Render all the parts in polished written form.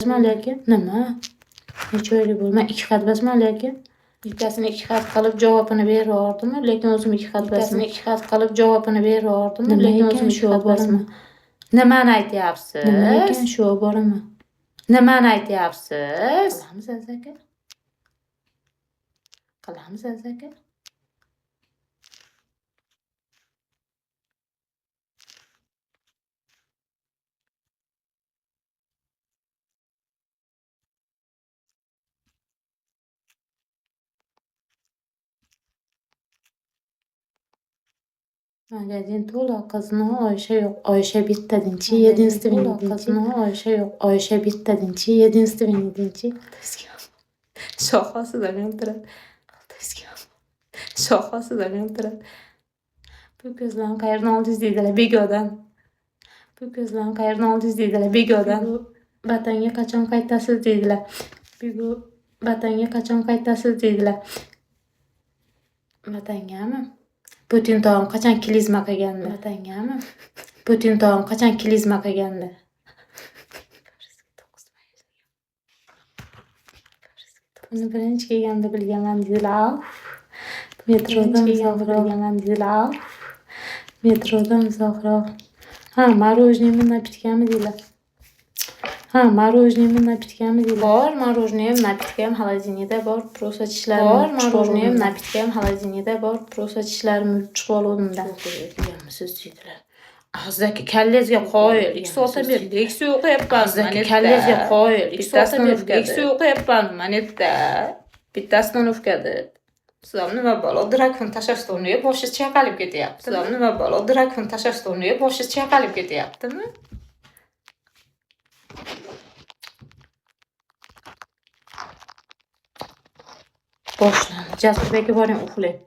Aka? Nima? Necha oylik bo'lman? Ikki qat basmali aka. Bittasini ikki qat qilib javobini bervordim, lekin o'zim ikki qat basmali ikki qat qilib javobini bervordim, Nima lekin ekan o'zim ikki shu qat borimi? basman. Nimani aytyapsiz? Nima ekan shu borimi? Nimani aytyapsiz? Qilamiz, Aziz aka. Qilamiz, Aziz aka. Magazin to'la qizni Oysha yo'q. Oysha bitta dinchi, единственный qizni Oysha yo'q. Oysha bitta dinchi, единственный dinchi. Shox ostidan o'tiradi. Shox ostidan o'tiradi. Bu ko'zlarni qayerdan oldingiz deydilar, begodan. Bu ko'zlarni qayerdan oldingiz deydilar, begodan. Vatanga qachon qaytasiz deydilar. Bugu vatanga qachon qaytasiz deydilar. Vatangami? Putin tog'am qachon klizma qilgandi? Vatangami? Putin tog'am qachon klizma qilgandi? Buni birinchi kelganda bilganman deydilar. Metroda bilganman deydilar. Metroda uzoqroq. Ha, мороженое mi, напитка mi deydilar. Ha, мороженое mi, напитка mi deydilar. Bor, мороженое, напитка ham холодильник da bor. Просто tishlarim. Bor, мороженое, напитка ham холодильник da bor. Просто tishlarim yutib oluvdim-da. O'qiganmisiz deydilar. Aziz aka, kallangizga qoyil. 2 soatdan beri leksiya o'qiyapman. Aziz aka, kallangizga qoyil. 2 soatdan beri leksiya o'qiyapman mana yerda. Bittasini ufkadi. Siz ham nima balo, drakon tashlashdi o'rniga boshingiz chayqalib ketyapti. Siz ham nima balo, drakon tashlashdi o'rniga boshingiz chayqalib ketyaptimi? Boshlandi. Jasurbek aka, boring, uxlang.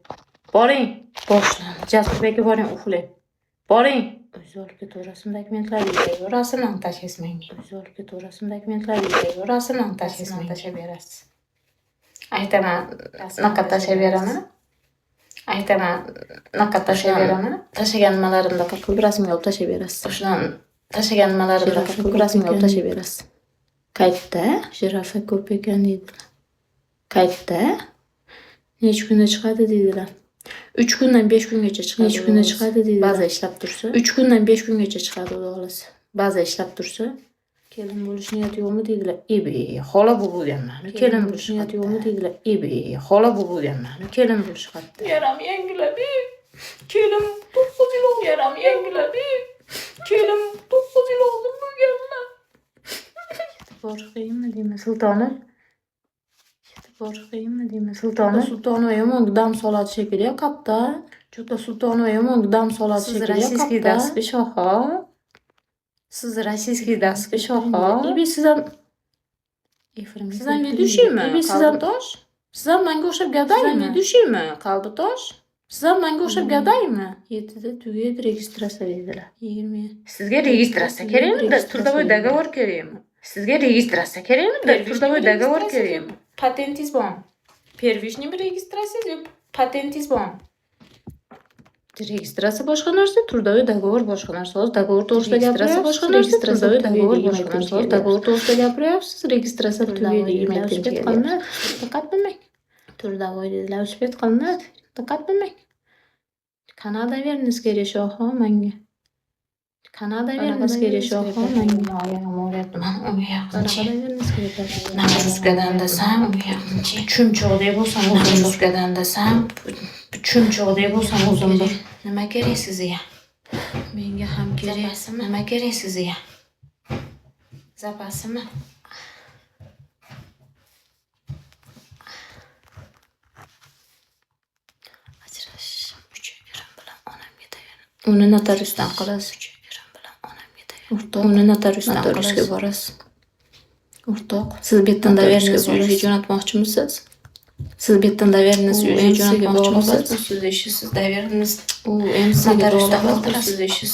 Boring. Boshlandi. Jasurbek aka, boring, uxlang. Boring. O'zingiz olib ketaverasizmi dokumentlarni, rasmlarni tashlaysiz menga. O'zingiz olib ketaverasizmi dokumentlarni, rasmlarni tashlaysiz menga. Tashlab berasiz. Aytaman, naqat tashlab beraman. Aytaman, naqat tashlab beraman. Tashlagan nimalarimni qilib rasmga olib tashlab berasiz. O'shadan tashlagan nimalarimni qilib rasmga olib tashlab berasiz. Qayerda? Jirafa ko'p ekan deydilar. Qayerda? Necha kunda chiqadi deydilar. 3 kundan 5 kungacha chiqadi. Necha kunda chiqadi deydilar. Baza ishlab tursa. 3 kundan 5 kungacha chiqadi, xudo xohlasa. Baza ishlab tursa. Kelin bo'lish niyati yo'qmi deydilar. Ebe, xola bo'lganman. Kelin bo'lish niyati yo'qmi deydilar. Ebe, xola bo'lganman. Kelin bo'lish qayerda? Yaram yangiladi. Kelin 9 yil oldin. Yaram yangiladi. Kelin 9 yil oldin bo'lganman. Yetib borish qiyinmi deyman, Sultona. Yetib borish qiyinmi deyman, Sultona. Sultonova yomon dam soladi shekilli, katta. Juda Sultonova yomon dam soladi Siz shekilli, российский katta. Dasizmi, Shoho? Siz российский dasizmi, Shoho? Ebe, siz ham Efirimga siz ham kirib ведущий mi? Ebe, siz ham Qalbi tosh? Siz ham manga o'xshab gadaymi? Siz ham ведущий mi? Qalbi tosh? Siz ham manga o'xshab gadaymi? 7da tugaydi registratsiya dedilar. 20. Sizga registratsiya kerakmi? Трудовой договор kerakmi? Sizga registratsiya kerakmi? Трудовой договор kerakmi? Patentingiz bormi? Первичный registratsiya yo patentingiz bormi? Registratsiya boshqa narsa, трудовой договор boshqa narsa. Hozir договор to'g'risida Registratsiya gapiryapsiz, boshqa narsa, registratsiya трудовой tugaydi, договор yigirma boshqa narsa. Hozir договор to'g'risida gapiryapsiz, registratsiya tugaydi, Трудовой yigirma dedilar, yettinchi успеть qilinadi. Diqqat qilmang. Трудовой dedilar, успеть qilinadi. Diqqat qilmang. Kanal доверенность kerak, Shoho, manga. Kanal доверенность kerak, Shoho, manga. Oyog'im og'riyapti, mana unga yaqinchi. Нагрузка dan desam, unga yaqinchi. Chumchuqdek bo'lsam o'zim нагрузка dan desam, chumchuqdek bo'lsam o'zim bir. Nima kerak sizga? Menga ham kerak. Zapasimi? Nima kerak sizga? Zapasimi? Ajrashishim uchun erim bilan onamga tayanib. Uni notariusdan qilasiz. Uchun erim bilan onamga tayanib. O'rtoq, Uni notariusdan notariusga qilasiz. borasiz. O'rtoq, Siz bu yerdan notariusga доверенность uyga borasiz. jo'natmoqchimisiz? Siz bu yerdan доверенность U uyga MCga bog'liq jo'natmoqchimisiz? Bu sizni ishingiz, доверенность U MCga notariusdan bog'liq, bu qildirasiz. sizni ishingiz.